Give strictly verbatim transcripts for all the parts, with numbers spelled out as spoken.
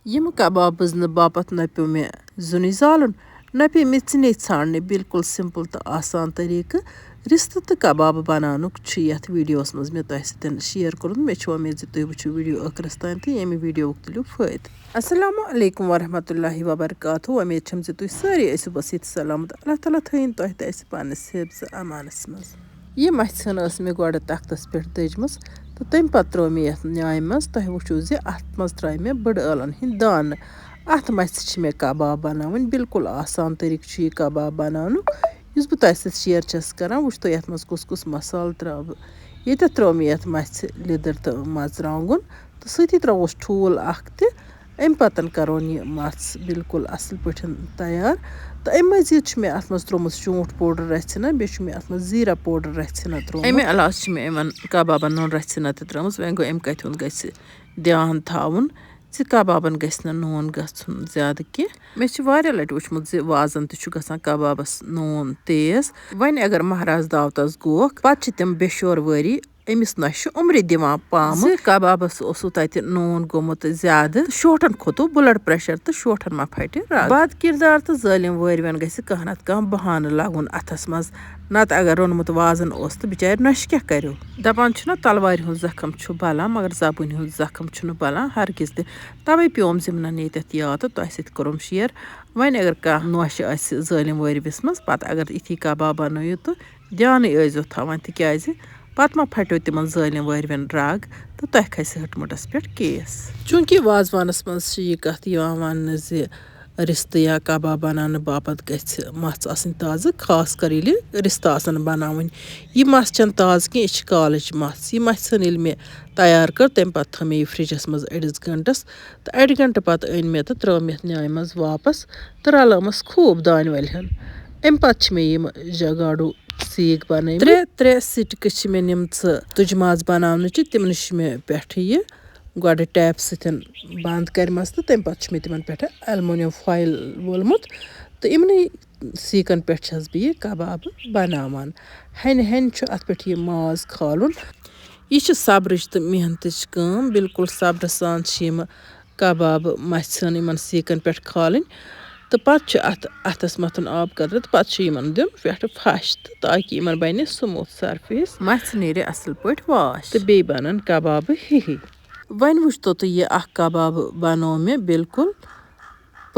یِم کباب بٕزنہٕ باپتھ نہ پیوٚو مےٚ زیُنٕے زالُن، نہ پیٚیہِ مےٚ ژِنے ژھانٛڈنہِ، بالکل simple تہٕ آسان طریٖقہٕ۔ رِستہٕ تہٕ کباب بناونُک چھُ یتھ ویڈیوس منٛز مےٚ تۄہہِ سۭتۍ share کوٚرمُت۔ مےٚ چھِ وۄمید زِ تُہۍ وٕچھِو ویڈیو ٲخرس تام تہٕ ییٚمہِ ویڈیوُک تُلِو فٲیدٕ۔ السلام علیکم ورحمۃ اللہ وبرکاتہ۔ وۄمید چھم زِ تُہۍ سٲری ٲسِو بس ییٚتہِ سلامت۔ اللہ تعالیٰ تھٲیِن تۄہہِ تہِ اَسہِ پننِس حفظ امانس منٛز۔ یہِ مَژھِ ہن ٲس مےٚ گۄڈٕ تختس پٮ۪ٹھ دٔجمٕژ تہٕ تَمہِ پتہٕ ترٲو مےٚ یَتھ نیامہِ منٛز۔ تۄہہِ وٕچھِو زِ اَتھ منٛز ترٛایہِ مےٚ بٔڑٕ ٲلَن ہٕنٛدۍ دانہٕ۔ اَتھ مَژھِ چھِ مےٚ کباب بناوٕنۍ۔ بالکل آسان طریٖقہٕ چھُ یہِ کباب بناونُک، یُس بہٕ تۄہہِ سۭتۍ share چھَس کران۔ وٕچھتو یَتھ منٛز کُس کُس مصالہٕ ترٛاوٕ بہٕ۔ ییٚتٮ۪تھ ترٛٲو مےٚ یَتھ مَژھِ لیٚدٕر تہٕ مرژٕوانٛگُن تہٕ سۭتی ترٛووُس ٹھوٗل اَکھ تہِ۔ اَمہِ پَتَن کَرون یہِ مَژھ بالکل اَصٕل پٲٹھۍ تیار۔ تہٕ اَمہِ مٔزیٖد چھُ مےٚ اَتھ منٛز ترٛوومُت شونٛٹھ powder رَژھِ ہنا، بیٚیہِ چھُ مےٚ اَتھ منٛز زیٖرہ powder رَژھِ ہنا ترٛوومُت۔ اَمہِ علاوٕ چھِ مےٚ یِمَن کبابَن نُن رَژھِ ہنا تہِ ترٛٲومٕژ۔ وۄنۍ گوٚو اَمہِ کَتھِ ہُنٛد گژھِ دھیان تھاوُن زِ کبابَن گژھِ نہٕ نوٗن گژھُن زیادٕ کینٛہہ۔ مےٚ چھِ واریاہ لَٹہِ وٕچھمُت زِ وازَن تہِ چھُ گژھان کبابَس نوٗن تیز۔ وۄنۍ اگر مہراز دعوتَس گوکھ، پَتہٕ چھِ تِم بیٚشور وٲری أمِس نۄشہِ عمرِ دِوان پامہٕ زِ کبابس اوسوٕ تتہِ نوٗن گوٚمُت زیادٕ، شوٹھن کھوٚتوٕ blood pressure تہٕ شوٹھن ما پھٹہِ رگ۔ بد کردار تہٕ ظٲلِم وٲرۍوٮ۪ن گژھِ کانٛہہ نتہٕ کانٛہہ بہانہٕ لگُن اتھس منٛز، نتہٕ اگر روٚنمُت وازن اوس تہٕ بچارِ نۄشہِ کیٛاہ کرِو؟ دپان چھِنہ، تلوارِ ہُنٛد زخم چھُ بلان، مگر زبٲنۍ ہُنٛد زخم چھُنہٕ بلان ہرگز تہِ۔ توے پیوم زِمنن ییٚتٮ۪تھ یاد تہٕ تۄہہِ سۭتۍ کوٚرُم share۔ وۄنۍ اگر کانٛہہ نۄشہِ آسہِ ظٲلِم وٲرۍوِس منٛز، پتہٕ اگر یِتھی کباب بنٲیِو تہٕ دھیانٕے ٲسۍزیو تھاوان، تِکیٛازِ پتہٕ ما پھٹیو تِمن ظٲلِم وٲرۍوٮ۪ن رگ تہٕ تۄہہِ کھسہِ ہٕٹمُٹس پٮ۪ٹھ case۔ چوٗنٛکہِ وازوانس منٛز چھِ یہِ کتھ یِوان وننہٕ زِ رِستہٕ یا کباب بناونہٕ باپتھ گژھِ مژھ آسٕنۍ تازٕ، خاص کر ییٚلہِ رِستہٕ آسن بناوٕنۍ۔ یہِ مژھ چھنہٕ تازٕ کینٛہہ، یہِ چھِ کالٕچ مژھ۔ یہِ مژھِ ژھٕن ییٚلہِ مےٚ تیار کٔر، تمہِ پتہٕ تھٲو مےٚ یہِ فرجس منٛز أڑِس گنٹس۔ تہٕ اَڑِ گھنٹہٕ پتہٕ أنۍ مےٚ تہٕ ترٲو مےٚ یَتھ نیامہِ منٛز واپس تہٕ رلٲومَس خوٗب دانہِ وَلہِ ہن۔ اَمہِ پتہٕ چھِ مےٚ یِم جگاڈو سیٖکھ بنٲومٕتۍ۔ ترٛےٚ، ترٛےٚ سِٹکہٕ چھِ مےٚ نِمژٕ تُجہِ ماز بناونٕچہِ، تِمنٕے چھِ مےٚ پٮ۪ٹھٕ یہِ گۄڈٕ ٹیپ سۭتۍ بنٛد کَرِمَژٕ تہٕ تَمہِ پتہٕ چھُ مےٚ تِمن پٮ۪ٹھٕ aluminium foil وولمُت تہٕ یِمنٕے سیٖکن پٮ۪ٹھ چھَس بہٕ یہِ کبابہٕ بناوان۔ ہَنہِ ہَنہِ چھُ اَتھ پٮ۪ٹھ یہِ ماز کھالُن۔ یہِ چھِ صبرٕچ تہٕ محنتٕچ کٲم۔ بالکل صبرٕ سان چھِ یِم کبابہٕ مَژھِ ہن یِمن سیٖکن پٮ۪ٹھ کھالٕنۍ تہٕ پتہٕ چھُ اَتھ اَتھس مَتھُن آب قطرٕ تہٕ پتہٕ چھُ یِمن دیُن پٮ۪ٹھٕ پھش تہٕ تاکہِ یِمن بَنہِ smooth surface، مَژھِ نیرِ اَصٕل پٲٹھۍ واش۔ تہٕ بیٚیہِ بَنَن کبابہٕ ہِہی۔ وۄنۍ وٕچھتو تُہۍ، یہِ اَکھ کبابہٕ بنوو مےٚ بالکل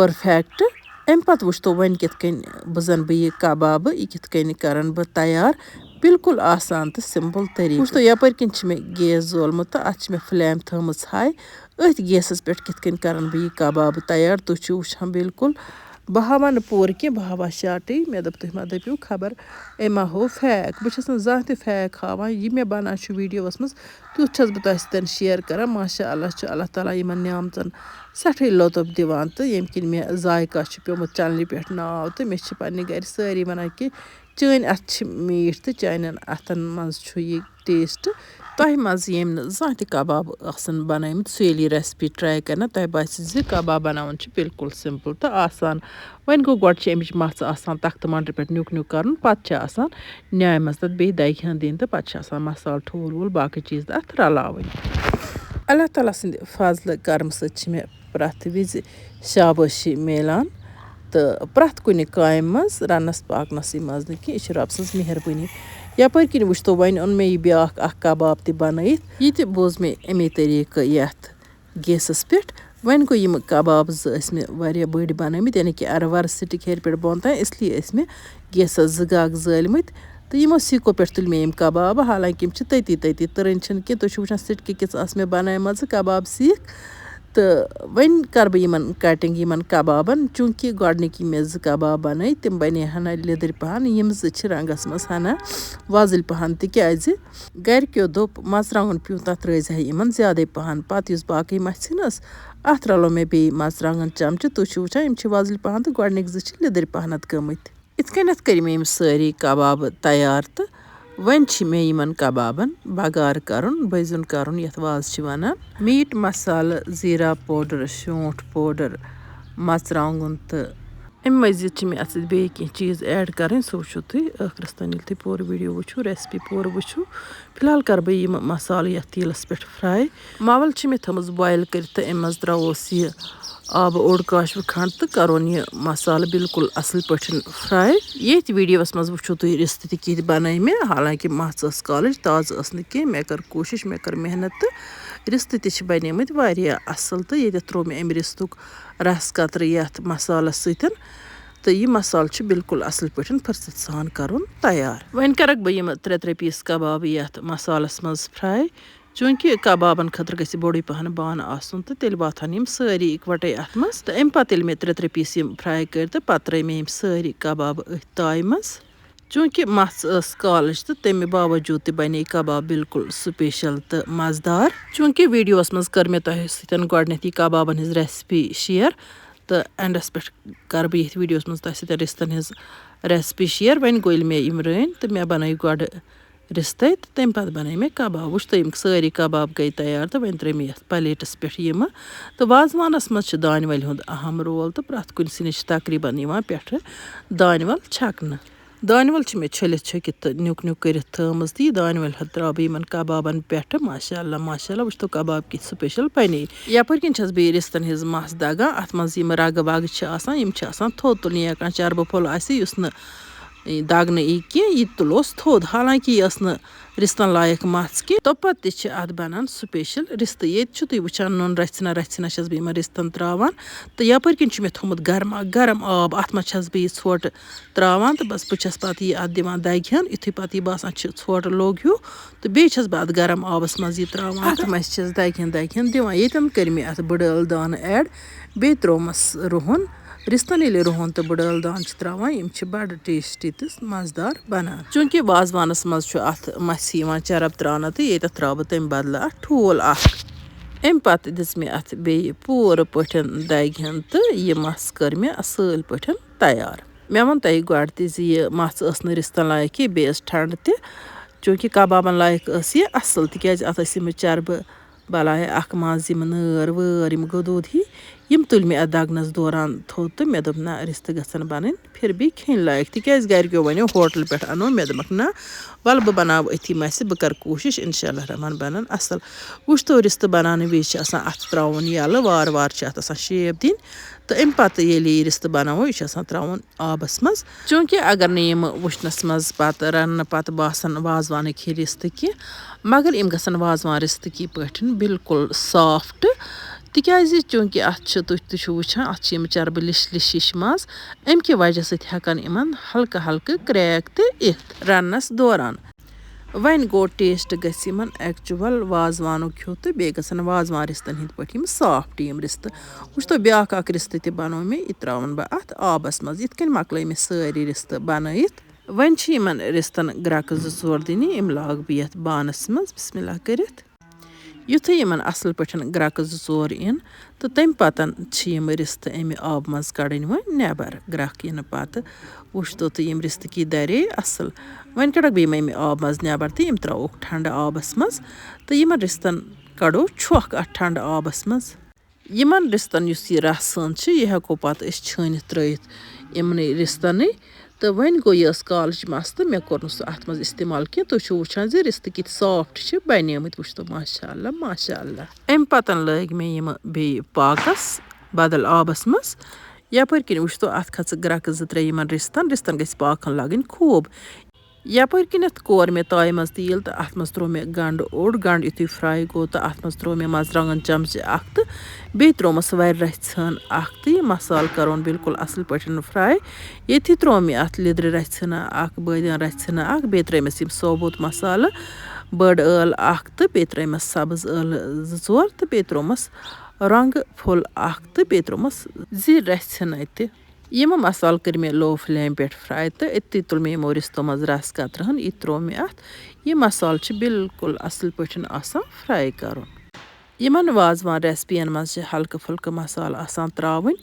perfect۔ اَمہِ پتہٕ وٕچھتو وۄنۍ کِتھ کٔنۍ بٕزن بہٕ یہِ کبابہٕ، یہِ کِتھ کٔنۍ کرن بہٕ تیار۔ بالکل آسان تہٕ simple طریٖقہٕ۔ وٕچھتو یپٲرۍ کِنۍ چھِ مےٚ gas زولمُت تہٕ اَتھ چھِ مےٚ flame تھٲومٕژ high۔ أتھۍ gasس پٮ۪ٹھ کِتھ کٔنۍ کرن بہٕ یہِ کبابہٕ تیار، تُہۍ چھِو وٕچھان بالکل۔ بہٕ ہاوان نہٕ پوٗرٕ کینٛہہ، بہٕ ہاوان شاٹٕے۔ مےٚ دوٚپ تُہۍ ما دٔپِو خبر أمۍ ما ہوو fake۔ بہٕ چھَس نہٕ زانٛہہ تہِ fake ہاوان۔ یہِ مےٚ بنان چھُ ویٖڈیووَس منٛز، تیُتھ چھَس بہٕ تۄہہِ سۭتۍ share کران۔ ماشاء اللہ چھُ اللہ تعالیٰ یِمن نعمژن سٮ۪ٹھٕے لطف دِوان تہٕ ییٚمہِ کِنۍ مےٚ ذایقہ چھُ پیوٚمُت چنلہِ پٮ۪ٹھ ناو تہٕ مےٚ چھِ پننہِ گرِ سٲری ونان کہِ چٲنۍ اتھٕ چھِ میٖٹھۍ تہٕ چانٮ۪ن اتھن منٛز چھُ یہِ taste۔ تۄہہِ منٛز ییٚمۍ نہٕ زانٛہہ تہِ کباب آسن بنٲومٕتۍ، سُہ ییٚلہِ یہِ recipe try کرِ نا، تۄہہِ باسہِ زِ کباب بناوُن چھُ بالکل simple تہٕ آسان۔ وۄنۍ گوٚو، گۄڈٕ چھِ امِچ مژھ آسان تختہٕ مۄنڈرِ پٮ۪ٹھ نیُک نیُک کرُن، پتہٕ چھِ آسان نیامہِ منٛز تتھ بیٚیہِ دگہِ ہن دِنۍ تہٕ پتہٕ چھِ آسان مسالہٕ، ٹھوٗل وول، باقٕے چیٖز تہٕ اتھ رلاوٕنۍ۔ اللہ تعالیٰ سٕنٛدِ فضلہٕ کرمہٕ سۭتۍ چھِ مےٚ پرٛٮ۪تھ وِزِ شابٲشی میلان تہٕ پرٛٮ۪تھ کُنہِ کامہِ منٛز رننس پاکنسٕے منٛز نہٕ کینٛہہ، یہِ چھِ رۄب سٕنٛز مہربٲنی۔ یپٲرۍ کِنۍ وٕچھتو، وۄنۍ اوٚن مےٚ یہِ بیٛاکھ اکھ کباب تہِ بنٲیِتھ۔ یہِ تہِ بوٗز مےٚ اَمے طریٖقہٕ یتھ gasس پٮ۪ٹھ۔ وۄنۍ گوٚو، یِم کباب زٕ ٲسۍ مےٚ واریاہ بٔڑۍ بنٲومٕتۍ، یعنی کہِ ارٕ ورٕ سِٹِک ہیٚرِ پٮ۪ٹھ بۄن تام، اس لیے ٲسۍ مےٚ gasس زٕ گاگ زٲلمٕتۍ۔ تہٕ یِمو سیٖکو پٮ۪ٹھ تُلۍ مےٚ یِم کباب، حالانکہِ یِم چھِ تٔتی تٔتی، تٕرٕنۍ چھِنہٕ کینٛہہ۔ تُہۍ چھِو وٕچھان سِٹکہِ کِژھ آسہٕ مےٚ بنٲومٕژ کباب سیٖکھ۔ تہٕ وۄنۍ کَرٕ بہٕ یِمَن cutting، یِمَن کبابَن، چوٗنٛکہِ گۄڈٕنِکۍ یِم مےٚ زٕ کباب بَنٲے، تِم بَنے ہَنا لیٚدٕرۍ پَہَن، یِم زٕ چھِ رنٛگَس منٛز ہَنا وۄزٕلۍ پَہَن، تِکیٛازِ گَرِکیو دوٚپ، مَرژٕوانٛگُن پیوٗنٛتاہ ترٛٲوزِہا یِمَن زیادَے پَہَن۔ پَتہٕ یُس باقٕے مَژھِ ٲس، اَتھ رَلو مےٚ بیٚیہِ مَرژٕوانٛگُن چَمچہٕ۔ تُہۍ چھِو وٕچھان، یِم چھِ وۄزٕلۍ پَہَن تہٕ گۄڈٕنِکۍ زٕ چھِ لیٚدٕرۍ پَہَنَتھ گٔمٕتۍ۔ یِتھ کٔنٮ۪تھ کٔرۍ مےٚ یِم سٲری کبابہٕ تیار تہٕ وۄنۍ چھِ مےٚ یِمن کبابن بگار کرُن، بٔزیُن کرُن، یتھ وازٕ چھِ ونان۔ میٖٹ مسالہٕ، زیٖرا powder، شونٛٹھ powder، مرژٕوانٛگُن تہٕ امہِ مزید چھِ مےٚ اتھ سۭتۍ بیٚیہِ کینٛہہ چیٖز add کرٕنۍ، سُہ وٕچھِو تُہۍ ٲخرس تام، ییٚلہِ تُہۍ پوٗرٕ video وٕچھِو، recipe پوٗرٕ وٕچھِو۔ فی الحال کرٕ بہٕ یِم مسالہٕ یتھ تیٖلس پٮ۪ٹھ fry۔ مۄل چھِ مےٚ تھٲومٕژ boil کٔرِتھ تہٕ امہِ منٛز ترٛاووس یہِ آبہٕ اوٚڑ کاشوٕ کھنٛڈ تہٕ کَرون یہِ مصالہٕ بالکل اَصٕل پٲٹھۍ fry۔ ییٚتھۍ videoس منٛز وٕچھِو تُہۍ رِستہٕ تہِ کِتھ بَنٲے مےٚ، حالانکہِ مَژھ ٲس کالٕچ، تازٕ ٲس نہٕ کینٛہہ۔ مےٚ کٔر کوٗشِش، مےٚ کٔر محنت تہٕ رِستہٕ تہِ چھِ بَنیمٕتۍ واریاہ اَصٕل۔ تہٕ ییٚتٮ۪تھ ترٛوو مےٚ اَمہِ رِستُک رَس قطرٕ یَتھ مصالَس سۭتۍ۔ تہٕ یہِ مصالہٕ چھُ بالکل اَصٕل پٲٹھۍ فرصت سان کَرُن تیار۔ وۄنۍ کَرَکھ بہٕ یِم ترٛےٚ ترٛےٚ piece کباب یَتھ مصالَس منٛز fry۔ چوٗنٛکہِ کبابَن خٲطرٕ گژھِ بوٚڑُے پَہَن بانہٕ آسُن تہٕ تیٚلہِ واتہٕ ہَن یِم سٲری اِکوَٹَے اَتھ منٛز۔ تہٕ اَمہِ پَتہٕ ییٚلہِ مےٚ ترٛےٚ ترٛےٚ piece یِم fry کٔرۍ تہٕ پَتہٕ ترٛٲے مےٚ یِم سٲری کباب أتھۍ تایہِ منٛز۔ چوٗنٛکہِ مَژھ ٲس کالٕچ تہٕ تَمہِ باوجوٗد تہِ بَنے کباب بالکل special تہٕ مَزٕدار۔ چوٗنٛکہِ videoس منٛز کٔر مےٚ تۄہہِ سۭتۍ گۄڈٕنٮ۪تھ یہِ کبابَن ہٕنٛز recipe share، تہٕ endس پٮ۪ٹھ کَرٕ بہٕ ییٚتھۍ videoس منٛز تۄہہِ سۭتۍ رِستَن ہٕنٛز recipe share۔ وۄنۍ گوٚو ییٚلہِ مےٚ یِم رٔنۍ تہٕ مےٚ بَنٲے گۄڈٕ رِستَے تہٕ تَمہِ پَتہٕ بَنٲے مےٚ کباب۔ وٕچھ تہٕ یِم سٲری کباب گٔے تیار تہٕ وۄنۍ ترٛٲے مےٚ یَتھ plateس پٮ۪ٹھ یِمہٕ۔ تہٕ وازوانَس منٛز چھِ دانہِ وَلہِ ہُنٛد اَہَم role تہٕ پرٛٮ۪تھ کُنہِ سِنِس چھِ تقریٖباً یِوان پٮ۪ٹھٕ دانہِ وَل چھَکنہٕ۔ دانہِ وَل چھِ مےٚ چھٔلِتھ چھٔکِتھ تہٕ نیُک نیُک کٔرِتھ تھٲومٕژ تہٕ یہِ دانہِ وَل ہَتھ ترٛاوٕ بہٕ یِمَن کبابَن پٮ۪ٹھٕ۔ ماشاء اللہ، ماشاء اللہ، وٕچھ تو کباب کِتھ special بَنے۔ یَپٲرۍ کِنۍ چھَس بہٕ یہِ رِستَن ہِنٛز مَژھ دَگان۔ اَتھ منٛز یِم رَگہٕ وَگہٕ چھِ آسان، یِم چھِ آسان تھوٚد تُلنہِ، یا کانٛہہ چربہٕ پھوٚل آسہِ یُس نہٕ دَگنہٕ یی کینٛہہ، یہِ تُلوس تھوٚد۔ حالانکہِ یہِ ٲس نہٕ رِستَن لایق مَژھ کینٛہہ۔ توٚپتہٕ تہِ چھِ اَتھ بَنان special رِستہٕ۔ ییٚتہِ چھِو تُہۍ وٕچھان، نُن رَژھِ ہنا رَژھِ ہنا چھَس بہٕ یِمَن رِستَن ترٛاوان۔ تہٕ یَپٲرۍ کِنۍ چھُ مےٚ تھوٚمُت گرما گرم آب، اَتھ منٛز چھَس بہٕ یہِ ژھۄٹہٕ ترٛاوان تہٕ بَس بہٕ چھَس پَتہٕ یہِ اَتھ دِوان دَگہِ ہَن۔ یُتھُے پَتہٕ یہِ باسان چھِ ژھۄٹہٕ لوٚگ ہیوٗ، تہٕ بیٚیہِ چھَس بہٕ اَتھ گرم آبَس منٛز یہِ ترٛاوان۔ اَتھ منٛز چھَس دَگہِ ہَن دَگہِ ہَن دِوان۔ ییٚتٮ۪ن کٔرۍ مےٚ اَتھ بٕڈٕ ٲلہٕ دانہٕ add، بیٚیہِ ترٛوومَس رُہُن۔ رِستَن ییٚلہِ رُہُن تہٕ بٕڈٕ ٲلہٕ دانہٕ چھِ ترٛاوان، یِم چھِ بَڑٕ tasty تہٕ مَزٕدار بَنان۔ چوٗنٛکہِ وازوانَس منٛز چھُ اَتھ مَژھِ یِوان چرٕب ترٛاونہٕ، تہٕ ییٚتٮ۪تھ ترٛاوٕ بہٕ تَمہِ بدلہٕ اَتھ ٹھوٗل اَکھ۔ اَمہِ پَتہٕ دِژ مےٚ اَتھ بیٚیہِ پوٗرٕ پٲٹھۍ دَگہِ ہَن تہٕ یہِ مَژھ کٔر مےٚ اَصٕل پٲٹھۍ تیار۔ مےٚ ووٚن تۄہہِ گۄڈٕ تہِ زِ یہِ مَژھ ٲس نہٕ رِستَن لایق کینٛہہ، بیٚیہِ ٲس ٹھنٛڈٕ تہِ۔ چوٗنٛکہِ کبابَن لایق ٲس یہِ اَصٕل، تِکیٛازِ اَتھ ٲسۍ یِم چربہٕ بَلاے اَکھ منٛز یِم نٲر وٲر، یِم غدوٗد ہی، یِم تُلۍ مےٚ اَتھ دَگنَس دوران تھوٚد تہٕ مےٚ دوٚپ، نہ، رِستہٕ گژھن بَنٕنۍ پھر بھی کھیٚنۍ لایق، تِکیٛازِ گَرِکیو وَنیو ہوٹلہٕ پٮ۪ٹھ اَنو۔ مےٚ دوٚپمَکھ، نہ، وَلہٕ بہٕ بَناوٕ أتھی مَژِ، بہٕ کَرٕ کوٗشِش، اِنشاء اللہ الرحمن بَنَن اَصٕل۔ وٕچھ تو، رِستہٕ بَناونہٕ وِزِ چھِ آسان اَتھٕ ترٛاوُن یَلہٕ، وارٕ وارٕ چھِ اَتھ آسان shape دِنۍ۔ تہٕ اَمہِ پَتہٕ ییٚلہِ یہِ رِستہٕ بَناوو، یہِ چھُ آسان ترٛاوُن آبَس منٛز۔ چوٗنٛکہِ اگر نہٕ یِم وٕچھنَس منٛز پَتہٕ رَننہٕ پَتہٕ باسَن وازوانٕکۍ ہِوۍ رِستہٕ کینٛہہ، مگر یِم گژھن وازوان رِستہٕ کی پٲٹھۍ بالکل soft، تِکیٛازِ چوٗنٛکہِ اَتھ چھِ، تُہۍ تہِ چھِو وٕچھان، اَتھ چھِ یِم چربہٕ لِش لِش ہِش منٛز، اَمہِ کہِ وجہ سۭتۍ ہٮ۪کَن یِمَن ہلکہٕ ہلکہٕ crack تہِ یِتھ رَننَس دوران۔ وۄنۍ گوٚو، taste گژھِ یِمَن actual وازوانُک ہیوٗ تہٕ بیٚیہِ گژھن وازوان رِستَن ہِنٛدۍ پٲٹھۍ یِم soft یِم رِستہٕ۔ وٕچھ تو، بیٛاکھ اَکھ رِستہٕ تہِ بَنوو مےٚ، یہِ ترٛاوَن بہٕ اَتھ آبَس منٛز۔ یِتھ کٔنۍ مۄکلٲے مےٚ سٲری رِستہٕ بَنٲیِتھ۔ وۄنۍ چھِ یِمَن رِستَن گرٛٮ۪کہٕ زٕ ژور دِنہِ، یِم لاگہٕ بہٕ یَتھ بانَس منٛز، بسم اللہ کٔرِتھ۔ یُتھُے یِمَن اَصٕل پٲٹھۍ گرٛٮ۪کہٕ زٕ ژور یِن، تہٕ تَمہِ پَتہٕ چھِ یِم رِستہٕ اَمہِ آبہٕ منٛز کَڑٕنۍ وۄنۍ نٮ۪بَر۔ گرٛٮ۪کھ یِنہٕ پَتہٕ وٕچھ تو تُہۍ یِم رِستہٕ کی دَرے اَصٕل۔ وۄنۍ کَڑَکھ بہٕ یِم اَمہِ آبہٕ منٛز نٮ۪بَر تہٕ یِم ترٛاووکھ ٹھنٛڈٕ آبَس منٛز، تہٕ یِمَن رِستَن کَڑو چھۄکھ اَتھ ٹھنٛڈٕ آبَس منٛز۔ یِمَن رِستَن یُس یہِ رَس ہن چھِ، یہِ ہٮ۪کو پَتہٕ أسۍ چھٲنِتھ ترٛٲیِتھ یِمنٕے رِستَنٕے۔ تہٕ وۄنۍ گوٚو، یہِ ٲس کالٕچ مَژھ تہٕ مےٚ کوٚر نہٕ سُہ اَتھ منٛز اِستعمال کینٛہہ۔ تُہۍ چھِو وٕچھان زِ رِستہٕ کِتھ soft چھِ بَنیمٕتۍ، وٕچھ تو، ماشاء اللہ، ماشاء اللہ۔ اَمہِ پَتہٕ لٲگۍ مےٚ یِم بیٚیہِ پاکَس بدل آبَس منٛز۔ یَپٲرۍ کِنۍ وٕچھ تو، اَتھ کھژٕ گرٛٮ۪کہٕ زٕ ترٛےٚ یِمَن رِستَن۔ رِستَن گژھِ پاکَن لَگٕنۍ خوٗب۔ یَپٲرۍ کِنٮ۪تھ کوٚر مےٚ تایہِ منٛز تیٖل تہٕ اَتھ منٛز ترٛوو مےٚ گَنٛڈٕ اوٚڑ۔ گَنٛڈٕ یُتھُے fry گوٚو تہٕ اَتھ منٛز ترٛوو مےٚ مَرژٕوانٛگَن چَمچہٕ اَکھ تہٕ بیٚیہِ ترٛوومَس وَرِ رَژھِ ہَن اَکھ تہٕ یہِ مصالہٕ کَرون بالکل اَصٕل پٲٹھۍ fry۔ ییٚتھی ترٛوو مےٚ اَتھ لیٚدرِ رَژھِ ہَنا اَکھ، بٲدیان رَژھِ ہَنا اَکھ، بیٚیہِ ترٛٲومَس یِم ثوبوٗت مصالہٕ، بٔڑ ٲل اَکھ تہٕ بیٚیہِ ترٛٲومَس سَبٕز ٲلہٕ زٕ ژور تہٕ بیٚیہِ ترٛوومَس رۄنٛگہٕ پھوٚل اَکھ تہٕ بیٚیہِ ترٛوومَس زِرۍ رَژھِ ہَنا تہِ۔ یِم مصالہٕ کٔرۍ مےٚ low flame پٮ۪ٹھ fry تہٕ أتی تُل مےٚ یِمو رِستو منٛز رَس قطرٕ ہن، یہِ ترٛوو مےٚ اَتھ۔ یہِ مصالہٕ چھُ بالکل اَصٕل پٲٹھۍ آسان fry کَرُن۔ یِمَن وازوان recipeیَن منٛز چھِ ہلکہٕ پھُلکہٕ مصالہٕ آسان ترٛاوٕنۍ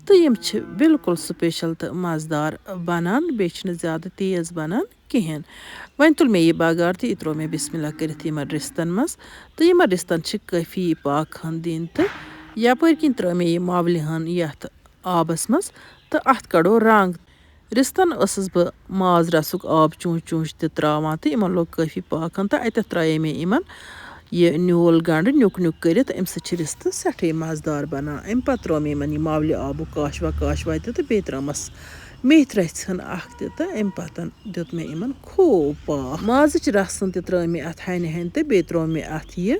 تہٕ یِم چھِ بالکل special تہٕ مَزٕدار بَنان، بیٚیہِ چھِنہٕ زیادٕ تیز بَنان کِہیٖنۍ۔ وۄنۍ تُل مےٚ یہِ بَگار تہٕ یہِ ترٛوو مےٚ بسم اللہ کٔرِتھ یِمَن رِستَن منٛز تہٕ یِمَن رِستَن چھِ کٲفی پاکھ ہن دِنۍ تہٕ یَپٲرۍ کِنۍ ترٛٲو مےٚ یہِ مَولہِ ہن یَتھ آبَس منٛز تہٕ اَتھ کَڑو رنٛگ۔ رِستَن ٲسٕس بہٕ ماز رَسُک آب چونٛچہِ چونٛچہِ تہِ ترٛاوان تہٕ یِمَن لوٚگ کٲفی پاکَن تہٕ اَتٮ۪تھ ترٛایے مےٚ یِمَن یہِ نیول گنڈٕ نیُک نیُک کٔرِتھ، اَمہِ سۭتۍ چھِ رِستہٕ سٮ۪ٹھٕے مَزٕدار بَنان۔ اَمہِ پَتہٕ ترٛوو مےٚ یِمَن یہِ مَولہِ آبُک کاشوا کاشوا تہِ تہٕ بیٚیہِ ترٛٲومَس میتھِ رَژھِ ہٕن اَکھ تہِ تہٕ اَمہِ پَتہٕ دیُت مےٚ یِمَن خوٗب پاکھ۔ مازٕچ رَسَن تہِ ترٛٲو مےٚ اَتھ ہَنہِ ہَنہِ تہٕ بیٚیہِ ترٛوو مےٚ اَتھ یہِ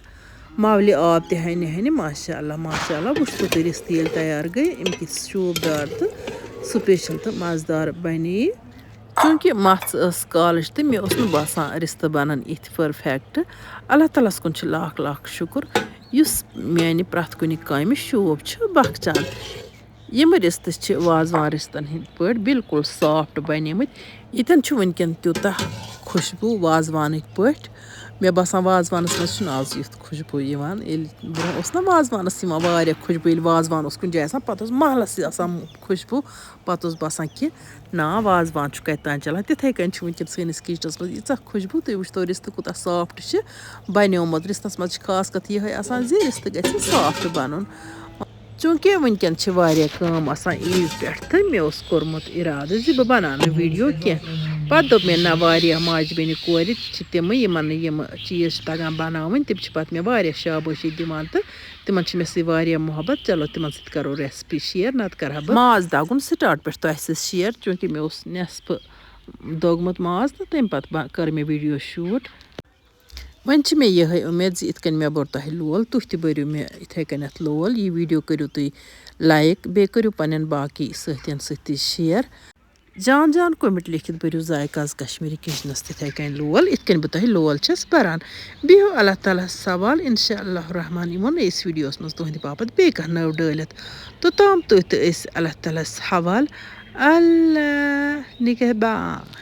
مَولہِ آب تہِ ہَنہِ ہَنہِ۔ ماشاء اللہ، ماشاء اللہ، وٕچھ تو تُہۍ رِستہٕ ییٚلہِ تیار گٔے، اَمہِ کِتھ شوٗبدار تہٕ سُپیشَل تہٕ مَزٕدار بَنے۔ چوٗنٛکہِ مَژھ ٲس کالٕچ تہٕ مےٚ اوس نہٕ باسان رِستہٕ بَنَن یِتھ پٔرفیکٹ۔ اللہ تعالیٰ ہَس کُن چھُ لاکھ لاکھ شُکُر، یُس میٛانہِ پرٛٮ۪تھ کُنہِ کامہِ شوٗب چھُ بَخچان۔ یِم رِستہٕ چھِ وازوان رِستَن ہِنٛدۍ پٲٹھۍ بالکل سافٹ بَنیمٕتۍ۔ ییٚتٮ۪ن چھُ وٕنکٮ۪ن تیوٗتاہ خوشبوٗ وازوانٕکۍ پٲٹھۍ۔ مےٚ باسان وازوانَس منٛز چھُنہٕ آز یُتھ خوشبوٗ یِوان۔ ییٚلہِ برٛونٛہہ اوس نہ وازوانَس یِوان واریاہ خوشبوٗ، ییٚلہِ وازوان اوس کُنہِ جایہِ آسان، پَتہٕ اوس محلَس آسان خوشبوٗ۔ پَتہٕ اوس باسان کہِ نا، وازوان چھُ کَتہِ تام چَلان۔ تِتھَے کٔنۍ چھُ وٕنکٮ۪ن سٲنِس کِچنَس منٛز ییٖژاہ خوشبوٗ۔ تُہۍ وٕچھتو رِستہٕ کوٗتاہ سافٹ چھِ بَنیومُت۔ رِستَس منٛز چھِ خاص کَتھ یِہوٚے آسان زِ رِستہٕ گژھِ سافٹ بَنُن۔ چوٗنٛکہِ وٕنکٮ۪ن چھِ واریاہ کٲم آسان عیٖذ پٮ۪ٹھ تہٕ مےٚ اوس کوٚرمُت اِرادٕ زِ بہٕ بَناونہٕ ویٖڈیو کینٛہہ۔ پَتہٕ دوٚپ مےٚ، نہ، واریاہ ماجہِ بیٚنہِ کورِ چھِ تِمہٕ، یِمَن نہٕ یِم چیٖز چھِ تَگان بَناوٕنۍ، تِم چھِ پَتہٕ مےٚ واریاہ شابٲشی دِوان تہٕ تِمَن چھِ مےٚ سۭتۍ واریاہ محبت۔ چلو، تِمَن سۭتۍ کَرو ریسپی شیئر، نَتہٕ کَرٕ ہا بہٕ ماز دَگُن سٹارٹ پٮ۪ٹھ تۄہہِ سۭتۍ شیئر، چوٗنٛکہِ مےٚ اوس نٮ۪صفہٕ دوٚگمُت ماز تہٕ تَمہِ پَتہٕ بَ-، کٔر مےٚ ویٖڈیو شوٗٹ۔ وۄنۍ چھِ مےٚ یِہوٚے اُمید زِ یِتھ کٔنۍ مےٚ بوٚر تۄہہِ لول، تُہۍ تہِ بٔرِو مےٚ یِتھَے کٔنٮ۪تھ لول۔ یہِ ویٖڈیو کٔرِو تُہۍ لایِک، بیٚیہِ کٔرِو پنٛنٮ۪ن باقٕے سٲتھیَن سۭتۍ تہِ شیئر۔ جان جان کوٚمٮ۪نٛٹ لیکھِتھ بٔرِو ذایقہٕ آز کشمیٖری کِچنَس تِتھَے کٔنۍ لول، یِتھ کٔنۍ بہٕ تۄہہِ لول چھَس بَران۔ بِہِو اللہ تعالیٰ ہَس حوال، اِنشاء اللہ الرحمٰن یِمو نٔیِس ویٖڈیوَس منٛز تُہٕنٛدِ باپَتھ بیٚیہِ کانٛہہ نٔو ڈٲلِتھ۔ توٚتام تُہۍ تہٕ أسۍ اللہ تعالیٰ ہَس حوال۔ اللہ نِگہبان۔